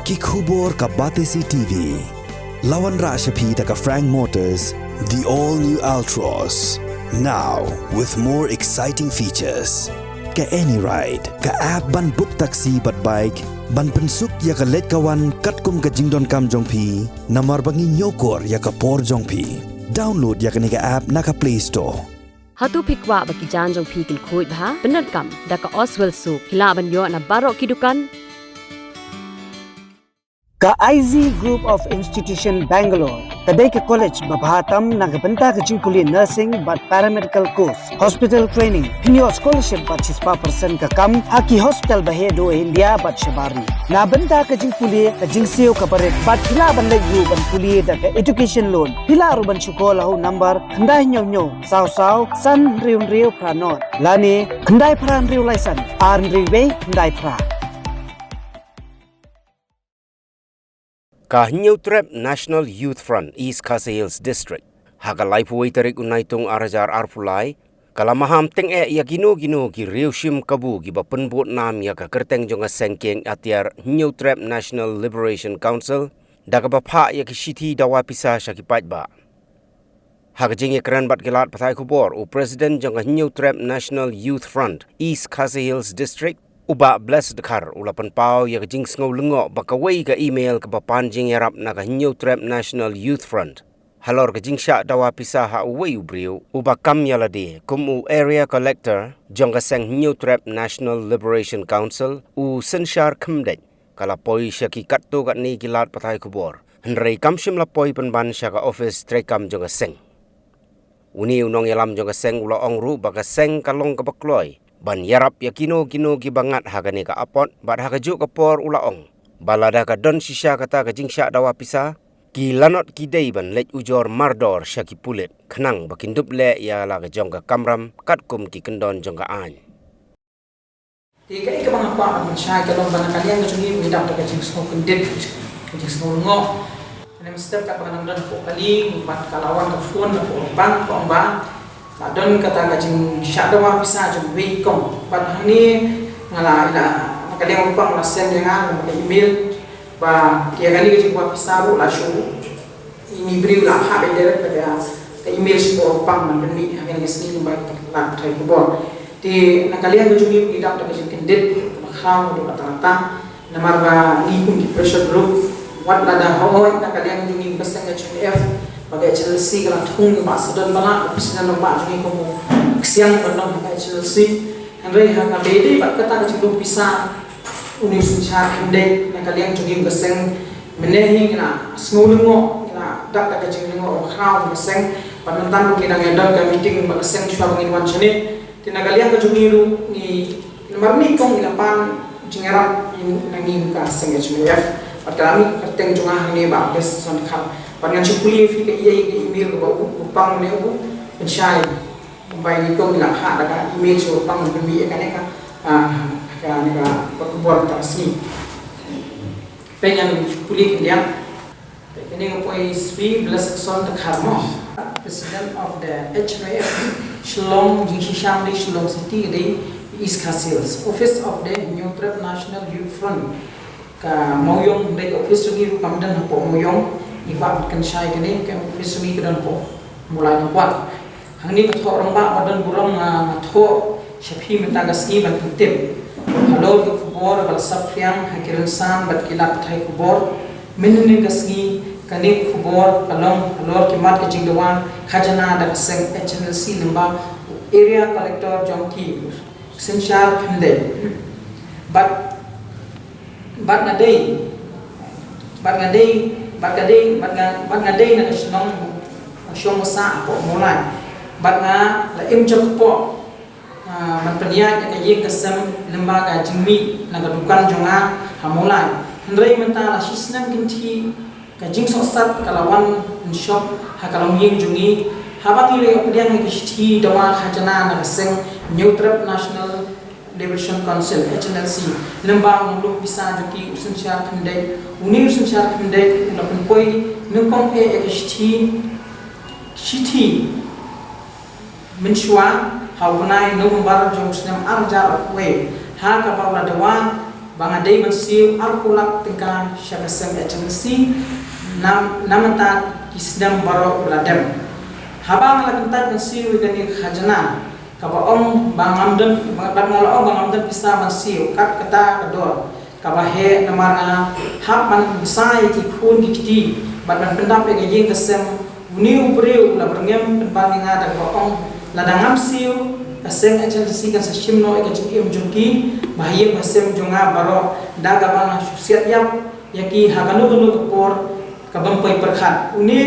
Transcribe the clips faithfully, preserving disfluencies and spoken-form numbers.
Ki khubor ka Batesi T V. La wanrah sha phi da ka Frank Motors, the all new Altroz. Now with more exciting features. Ka AnyRide, ka app ban book taxi bad bike, ban pynsuk ïa ka leit ka wan katkum ka jingdonkam jong phi, namar ba ngi ñiewkor ïa ka por jong phi. Download ïa kane ka app na ka Play Store. Hato phi kwah ba ki jaiñ jong phi kin khuid bha? Pyndonkam da ka Oswell Soap, phi lah ban ïoh na baroh ki dukan. Ka I Z Group of Institution Bangalore ka dei ka college ba bha tam na ka bynta ka jingpule nursing bad paramedical course, hospital training, pynïoh scholarship bad shispah percent ka kam ha ki hospital ba heh duh India bad shabar ri. Na bynta ka jingpule, ka jingsiew kaba rit bad phi lah ban leit ruh ban pule da ka education loan. Phi lah ruh ban shu call ha u number khyndai hynñiew hynñiew saw saw san hynriew hynriew phra nod lane khyndai phra hynriew lai san ar hynriew wei khyndai phra. Ka Hynñiewtrep National Youth Front East Khasi Hills District, ha ka laiphew wei tarik u Naitung ar hajar arphew lai, ka la maham tyngeh ïa kino kino ki riewshim kabu kiba pynbud nam ïa ka kyrteng jong ka seng kieng atiar Hynñiewtrep National Liberation Council, da kaba phah ïa ki shithi dawa pisa sha ki paidbah. Ha ka jingïakren bad ki lad pathai khubor, u President jong ka Hynñiewtrep National Youth Front East Khasi Hills District, u Bah Blessed Dkhar, u la pynpaw ïa ka jingsngew lyngngoh ba kawei ka email kaba pan jingïarap na ka Hynñiewtrep National Youth Front halor ka jingshah dawa pisa ha uwei u briew uba kam ïa lade kum u Area Collector jong ka seng Hynñiewtrep National Liberation Council, u Synshar Khymdeit, ka la poi sha ki katto katne ki lad pathai khubor, hynrei kam shym la poi pynban sha ka ophis treikam jong ka seng. Une u nongïalam jong ka seng u la ong ruh ba ka seng ka long kaba kloi ban ïarap ïa kino kino kiba ngat ha kane ka apot, bad ha kajuh ka por u la ong ba lada ka don shisha kata ka jingshah dawa pisa, ki lanot ki dei ban leit ujor mardor sha ki pulit khnang ba kin dup leh ïa la ka jong ka kamram katkum ki kyndon jong ka aiñ. Te kaei kaba nga kwah ban pynshai ka long ba na ka liang ka jong ngi ngi dap da ka jingsngew kyndit, ka jingsngew lyngngoh. Kane mynstep katba nga dang don hapoh kali, bad ka la wan ka phone na ka bang ka ong ba la don kata ka jingshah dawa pisa jong uwei u kong. Bad hangne nga la, ïa, na ka liang u kong la send ïa nga ka email ba ïa kane ka jingdawa pisa ruh la shu ine i briew la hap direct bad ka email sha u kong ban pynmih ha kane ka sngi lyngba ki lad pathai khubor. Te na ka liang ka jong ngi ngi dap da ka jingkyndit kaba khraw haduh katta katta, namar ba ngi kum ki pressure group, wat lada hooid na ka liang ka jong ngi ka seng H N F bad ka H N L C ka la thung ïa u Bah Sydon Malah, u President u Bah jong ngi kum u ksiang ban long ha ka H N L C. Hynrei ha kaba ïadei bad kata ka jingdon pisa, une u Synshar Khymdeit, na ka liang jong ngi ka seng, mynne hi ngi la sngew lyngngoh, ngi la dap da ka jinglyngngoh kaba khraw ka seng. Bad mynta ruh ngi dang ïa don ka meeting bad ka seng shuwa ba ngin wan shane. Te na ka liang ka jong ngi ruh ngi, namar une u kong u la pan jingïarap ïa ngi na ka seng H N L C. Bad ka la mih ka kyrteng jong nga hangne, Bah Blessed Dkhar. Bad ngan shu pule ïa phi kaei ka email kaba u, u kong une u pynshai. Ba une u kong u la phah da ka email sha u kong ban pynmih ïa kane ka, ah, kane ka, ka khubor kata ka sngi. Peit ngan pule khyndiat. Peit kane ka poi Shri Blessed Son Dkhar mo, President of the H Y F Shillong, jingshisha ri Shillong City, ka dei East Khasi Hills. Office of the Hynñiewtrep National Youth Front. Ka Mawïong, hynrei ka office jong ngi ruh kam don hapoh Mawïong, ngi kwah ban pynshai kane, ka office jong ngi ka don hapoh Mawlai Nongkwar. Hangne ka thoh rangbah ba don burom nga, nga thoh sha phi mynta ka sngi ban pyntip halor ka khubor ba la saphriang ha ki rynsan bad ki lad pathai khubor. Mynhynnin ka sngi kane ka khubor ka long halor ki mat ka jingdawa khajna da ka seng H N L C lyngba u Area Collector jong ki, Synshar Khymdeit. Bad, bad nga dei, bad nga dei, bad ka dei, bad nga, bad nga dei na ka shnong, shong ba sah hapoh Mawlai. Bad nga la im jingkyrpad, ah, ban pynïaid ïa ka ïing ka sem lyngba ka jingmih na ka dukan jong nga ha Mawlai. Hynrei mynta la shi snem kynthih, ka jingsohsat ka la wan shop ha ka longïing jong ngi, haba ngi la ïoh pdiang ïa ka shithi dawa khajna na ka seng Hynñiewtrep National Liberation Council, H N L C, lyngba u nongluh pisa jong ki u Synshar Khymdeit. Une u Synshar Khymdeit u la pynpoi nyngkong eh ïa ka shithi, shithi mynshuwa ha u bnai November jong u snem ar hajar arphew wei, ha kaba u la dawa ba nga dei ban siew arphew lak tyngka sha ka seng H N L C na, na mynta ki snem baroh ba la dem. Haba nga la kyntait ban siew ïa kane ka khajna, kaba ong ba ngam don, ba, ba nga la ong ba ngam don pisa ban siew, kat kata ka dor kaba heh, namar nga hap ban bsa ïa ki khun ki kti bad ban pyndap ïa ka ïing ka sem. Une u briew u la byrngem pynban ïa nga da kaba ong, lada ngam siew, ka seng H N L C kan sa shim noh ïa ka jingim jong ki, ba ha ïing ba sem jong nga baroh, da kaba nga shu siat ïap ïa ki ha kano kano ka por, ka bym poi pyrkhat. Une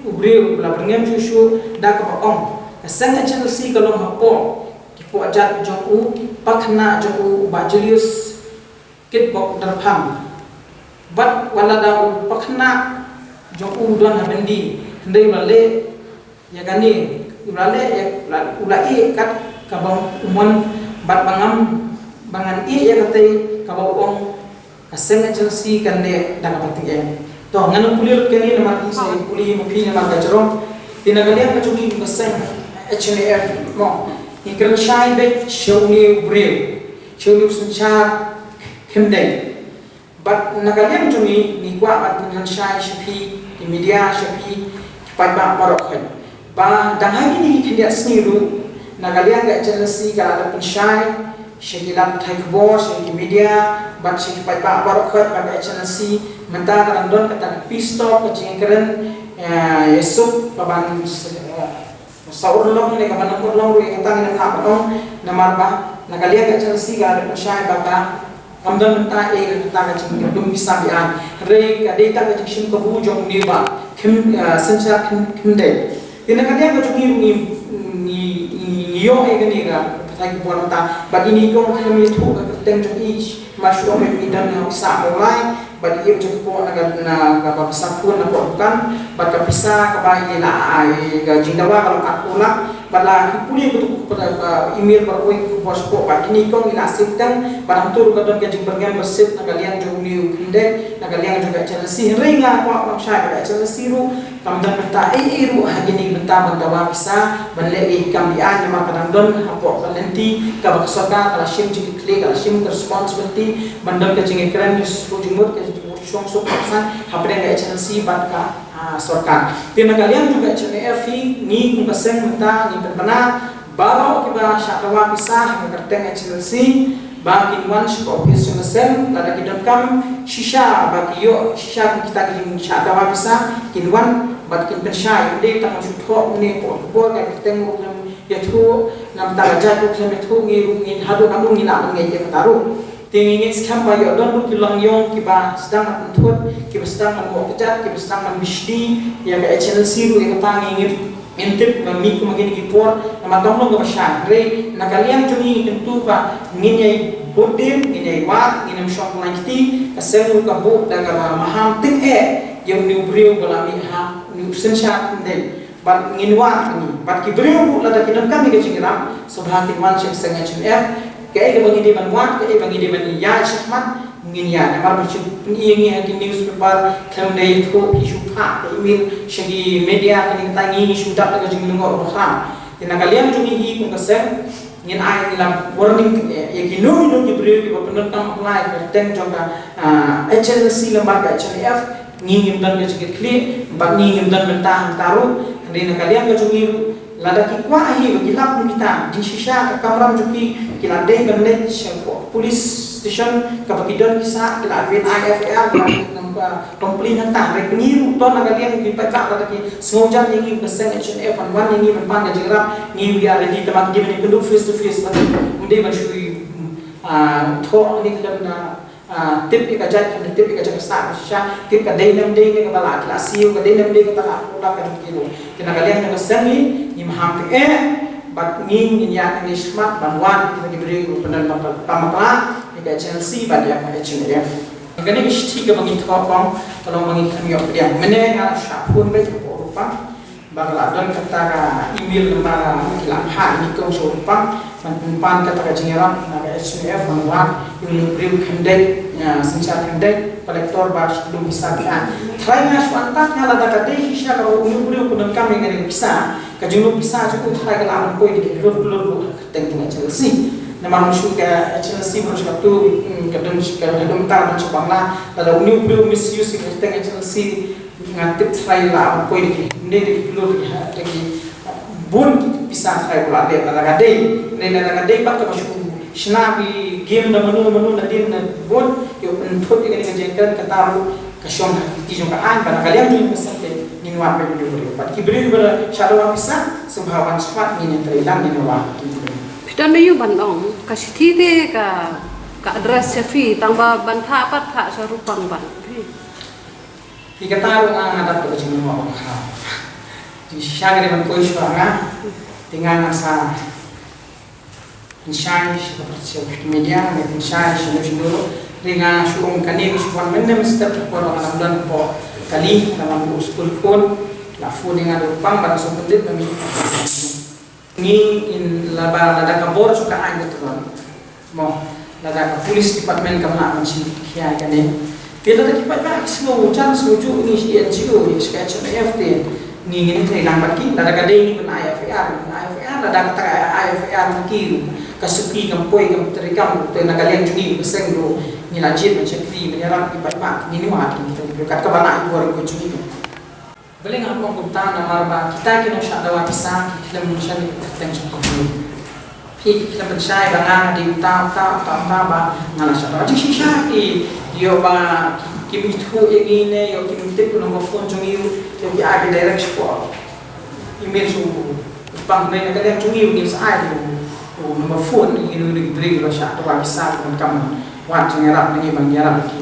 u briew u la byrngem shuh shuh da kaba ong, ka seng H N L C ka long hapoh ki pohjat jong u pakhynnah jong u, u Bah Julius Kitbok Darphang. Bad wat lada u pakhynnah jong u don ha byndi, hynrei u la leh ïa kane, u la leh ïa, u la, u la ïeh kat kaba u mon, bad ba ngam, ba ngan ïeh ïa katei kaba u ong, ka seng H N L C kan leh da kaba tyngeh. To, ngan ym pule lut kane namar ki sa ïa pule ïa ma phi namar ka jrong. Te na ka liang ka jong ngi kum ka seng H N A F mo, ngi kren shai beit sha une u briew, sha une u synshar khyndiat. Bad na ka liang jong ngi, ngi kwah ban pynshai sha phi ki media, sha phi ki paidbah baroh khoit, ba dang ha kine ki khyndiat sngi ruh, na ka liang ka H N L C ka la dep pynshai sha ki lad pathai khubor, sha ki media, bad sha ki paidbah baroh khoit, ba ka H N L C mynta ka dang don kata ka peace talk, ka jingkren, eh, ïasuk, ka ban, eh, sa urlong ne ka ban urlong ruh ïa kata ngin ym lah ban ong, namar ba na ka liang ka H N L C ka la dep pynshai ba ka kam don mynta ei kata ka jingdum pisa biang. Hynrei ka dei tang ka jingshim kabu jong une u Bah Khym, eh, Synshar Khym, Khymdeit. Te na ka liang ka jong ngi ruh ngi, ngi, ngi, ngi ïoh ïa kane ka pathai khubor mynta. Bad i nyngkong khlem ïathuh ka kyrteng jong i, ma shu ong i don ha u Sah Mawlai. Bad i ïoh jingkpoh na ka, na kaba pisa khun na poh dukan. Bad ka pisa kaba i la ai, ka jingdawa ka long arphew lak. Bad la ki pule ka tu ka email baroh kawei ka khubor shapoh ba kine ki kong i la siew tang. Bad hangto ruh ka don ka jingbyrngem ba siew na ka liang jong une u Khymdeit, na ka liang jong ka H N L C. Hynrei nga kwah ban ong shai ba ka H N L C ruh kam don bynta ei ei ruh ha kine ki bynta ban dawa pisa ban leh ïa ki kam biang, namar ka dang don hapoh ka lynti kaba ka sorkar ka la shim jingkitkhlieh, ka la shim ka responsibility ban don ka jingkren, ka jingmut, ka jingmut shong suk ka pisa hapdeng ka H N L C bad ka, ah, sorkar. Te na ka liang jong ka H N A F hi, ngi kum ka seng mynta ngi pynbna baroh kiba shah dawa pisa ha ka kyrteng H N L C ba kin wan sha ka office jong ka seng, lada ki donkam shisha ba ki ïoh shisha kum kita ki jingshah dawa pisa, kin wan bad kin pynshai. Ym dei tang ban shu thoh kumne, pynbor ka kyrteng ruh khlem ïathuh, namar ka jait ruh khlem ïathuh, ngi ruh ngin haduh katno ngi lah ban ngeit ïa kata ruh. Te ngi ngeit skhem ba ïoh don ruh ki longïong kiba sdang ban pynthut, kiba sdang ban mih kjat, kiba sdang ban bishni ïa ka H N L C ruh ïa kata ngi ngeit. Ngin tip ba mih kum kine ki por, namar kam long kaba shai. Hynrei na ka liang jong ngi ngi kyntu ba ngin ïai bud dien, ngin ïai wad, ngin ym shong kyllaiñ kti, ka seng ruh ka buh da kaba maham tyngeh ïa une u briew ba la mih ha une u synshar Khymdeit. Bad ngin wad ïa ngi. Bad ki briew ruh lada ki donkam ïa ka jingïarap, sngewbha kin wan sha ka seng H N A F. Kaei kaba ngi dei ban wad, kaei ba ngi dei ban ïaid shakhmat, ngin ïaid. Namar ba shu pyni ïa ngi ha ki newspaper, khlem da ïathuh, ki shu phah ka email sha ki media, kane kata ngi ngi shu dap da ka jinglyngngoh ba khraw. Te na ka liang jong ngi hi kum ka seng, ngin ai, ngi la warning ïa kino kino ki briew kiba pyndonkam bakla ïa ka kyrteng jong ka, ah, H N L C lem bad ka H N A F, ngi ngim don ka jingkitkhlieh bad ngi ngim don bynta hangta ruh. Hynrei na ka liang ka jong ngi ruh, lada ki kwah hi ba ki lap kum kita, jingshisha ka kamram jong ki, ki la dei ban leit sha police station kaba ki don ki sah, ki la win I F I R, ki la complain hangta. Hynrei ngi ruh to na ka liang ki paidbah lada ki sngewjan ïa ngi ka seng H N A F ban wan ïa ngi ban pan ka jingïarap, ngi, we are ready, tangba ngi dei ban ïakynduh face to face, ym dei ban shu, ah, thoh ne khlem da, ah, tip ïa ka jait, khlem da tip ïa ka jait ka sah, ka shisha, tip ka dei ne ym dei ne kaba la, ki la siew, ka dei ne ym dei kata ka, ka jong ki ruh. Te na ka liang jong ka seng ngi, ngi maham tyngeh, bad ngi ngin ïaid ngi shakhmat ban wad ïa ki briew kiba pyndonkam bakla ïa ka H N L C bad ïa ka H N A F. Kane ka shithi kaba ngi thoh kong, ka long ba ngi khlem ïoh pdiang. Mynne nga la shah phone beit hapoh Rupa, ba ka la don kata ka email namar ki la phah ïa ngi kong sha Rupa ban pynpan kata ka jingïarap na ka H N A F ban wad ïa une u briew Khymdeit, ïa, synshar Khymdeit, collector ba shu dum pisa biang. Tharai nga shu antad nga lada ka dei shisha kaba une u briew u pyndonkam ïa kane ka pisa, ka jingdum pisa jong u tharai ka lah ban poi da ki klur klur ruh ha ka kyrteng jong ka H N L C. Namar shu ka H L C, mar shu ka tu, mm, ka don, ka don ta don shu bang la, la da uni u briew misuse ka teng H L C, nga tip trai la ban poi dei, ne dei klur dei ha, dei bun ki pisa trai pula dei, la da ka dei, ne la da ka dei pat ka ba shu shna ki game da manu manu na din na bun, ïoh pynthut ïa kane ka jingkren kata ruh ka shong ha ki jong ka aiñ, ba na ka liang jong ka seng te ngin wad bad ki briew, bad ki briew ba la shah dawa pisa, sngewbha wan shakhmat, ngin ïatrei lang, ngin ïa wad ki briew. Phi don aïu ban ong, ka shithi te ka, ka address sha phi, tang ba ban phah pat phah sha Rupang ban. Phi. Phi, kata ruh nga nga dap da ka jingmut ba khraw. Jingshisha ka dei ban poi shuwa nga, te nga ngan sa pynshai sha ka, sha ka media, ne pynshai shano shano ruh. Te nga shu ong kane ka shu wan mynne mynstep, ka por ba nga dang don hapoh kali, nga dang don hapoh skul khun, la phone ïa nga da u Rupang ba dang sngewthuh ba ngi Ngi in laba lada ka bor jong ka aiñ ka tuan. Mo, lada ka police department kam lah ban shim khia ïa kane. Te lada ki paidbah ki sngew jan sngew juh ngi shi N G O, ngi shi ka H M A F te. Ngi ngin trei lang bad ki, lada ka dei ngi ban ai F I R, ngi ai F I R, lada kata ka ai F I R ngi ki, ka suki kam poi kam trei kam, te na ka liang jong ngi ka seng ruh, ngi la jied ban shakri, ban ïarap ki paidbah, ngi ïa wad ki, te kat kaba lah ïa ki bor jong ngi. Balei nga ong kumta, namar ba kita ki nongshah dawa pisa ki khlem shah ïa ka kyrteng jong ka pule. Phi, ki khlem pynshai ba nga nga dei uta uta uta uta ba nga la shah dawa. Jingshisha ki ïoh ba ki, kim ithuh ïa ngi ne ïoh kim tip u number phone jong ngi, ïoh ki ai direct shapoh email jong u Rupang, ne na ka liang jong ngi ngim sa ai u, u number phone ïa kino kino ki briew kiba shah dawa pisa, ki donkam wad jingïarap na ngi ba ngin ïarap ïa ki.